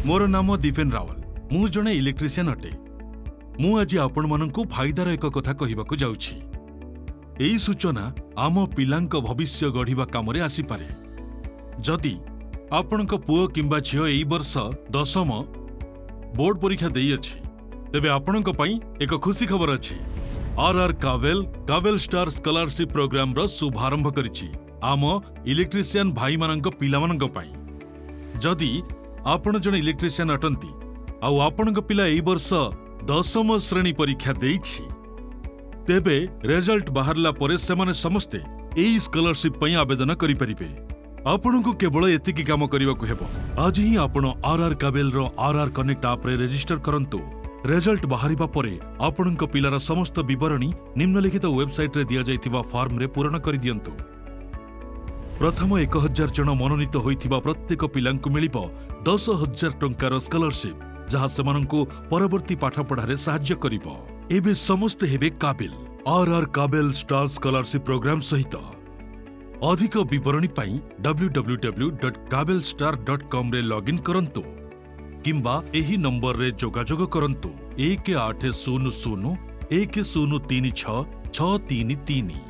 ମୋର ନାମ ଦିପେନ ରାୱଲ। ମୁଁ ଜଣେ ଇଲେକ୍ଟ୍ରିସିଆନ୍ ଅଟେ। ମୁଁ ଆଜି ଆପଣମାନଙ୍କୁ ଫାଇଦାର ଏକ କଥା କହିବାକୁ ଯାଉଛି। ଏହି ସୂଚନା ଆମ ପିଲାଙ୍କ ଭବିଷ୍ୟ ଗଢ଼ିବା କାମରେ ଆସିପାରେ। ଯଦି ଆପଣଙ୍କ ପୁଅ କିମ୍ବା ଝିଅ ଏଇ ବର୍ଷ ଦଶମ ବୋର୍ଡ ପରୀକ୍ଷା ଦେଇଅଛି, ତେବେ ଆପଣଙ୍କ ପାଇଁ ଏକ ଖୁସି ଖବର ଅଛି। ଆର୍ ଆର୍ କାଭେଲ କାଭେଲ ଷ୍ଟାର ସ୍କଲାରସିପ୍ ପ୍ରୋଗ୍ରାମର ଶୁଭାରମ୍ଭ କରିଛି ଆମ ଇଲେକ୍ଟ୍ରିସିଆନ୍ ଭାଇମାନଙ୍କ ପିଲାମାନଙ୍କ ପାଇଁ। ଯଦି ଆପଣ ଜଣେ ଇଲେକ୍ଟ୍ରିସିଆନ୍ ଅଟନ୍ତି ଆଉ ଆପଣଙ୍କ ପିଲା ଏଇ ବର୍ଷ ଦଶମ ଶ୍ରେଣୀ ପରୀକ୍ଷା ଦେଇଛି, ତେବେ ରେଜଲ୍ଟ ବାହାରିଲା ପରେ ସେମାନେ ସମସ୍ତେ ଏଇ ସ୍କଲାରସିପ୍ ପାଇଁ ଆବେଦନ କରିପାରିବେ। ଆପଣଙ୍କୁ କେବଳ ଏତିକି କାମ କରିବାକୁ ହେବ। ଆଜି ହିଁ ଆପଣ ଆର୍ ଆର୍ କାବେଲର ଆର୍ ଆର୍ କନେକ୍ଟ ଆପ୍ରେ ରେଜିଷ୍ଟର କରନ୍ତୁ। ରେଜଲ୍ଟ ବାହାରିବା ପରେ ଆପଣଙ୍କ ପିଲାର ସମସ୍ତ ବିବରଣୀ ନିମ୍ନଲିଖିତ ୱେବସାଇଟ୍ରେ ଦିଆଯାଇଥିବା ଫର୍ମରେ ପୂରଣ କରିଦିଅନ୍ତୁ। ପ୍ରଥମ 1000 ଜଣ ମନୋନୀତ ହୋଇଥିବା ପ୍ରତ୍ୟେକ ପିଲାଙ୍କୁ ମିଳିବ 10,000 ଟଙ୍କାର ସ୍କଲାରସିପ୍, ଯାହା ସେମାନଙ୍କୁ ପରବର୍ତ୍ତୀ ପାଠପଢ଼ାରେ ସାହାଯ୍ୟ କରିବ। ଏବେ ସମସ୍ତେ ହେବେ କାବିଲ ଆର୍ ଆର୍ କାବେଲ ଷ୍ଟାର ସ୍କଲାରସିପ୍ ପ୍ରୋଗ୍ରାମ ସହିତ। ଅଧିକ ବିବରଣୀ ପାଇଁ www.kabelstar.comରେ ଲଗ୍ଇନ୍ କରନ୍ତୁ କିମ୍ବା ଏହି ନମ୍ବରରେ ଯୋଗାଯୋଗ କରନ୍ତୁ: 1800 1036 633।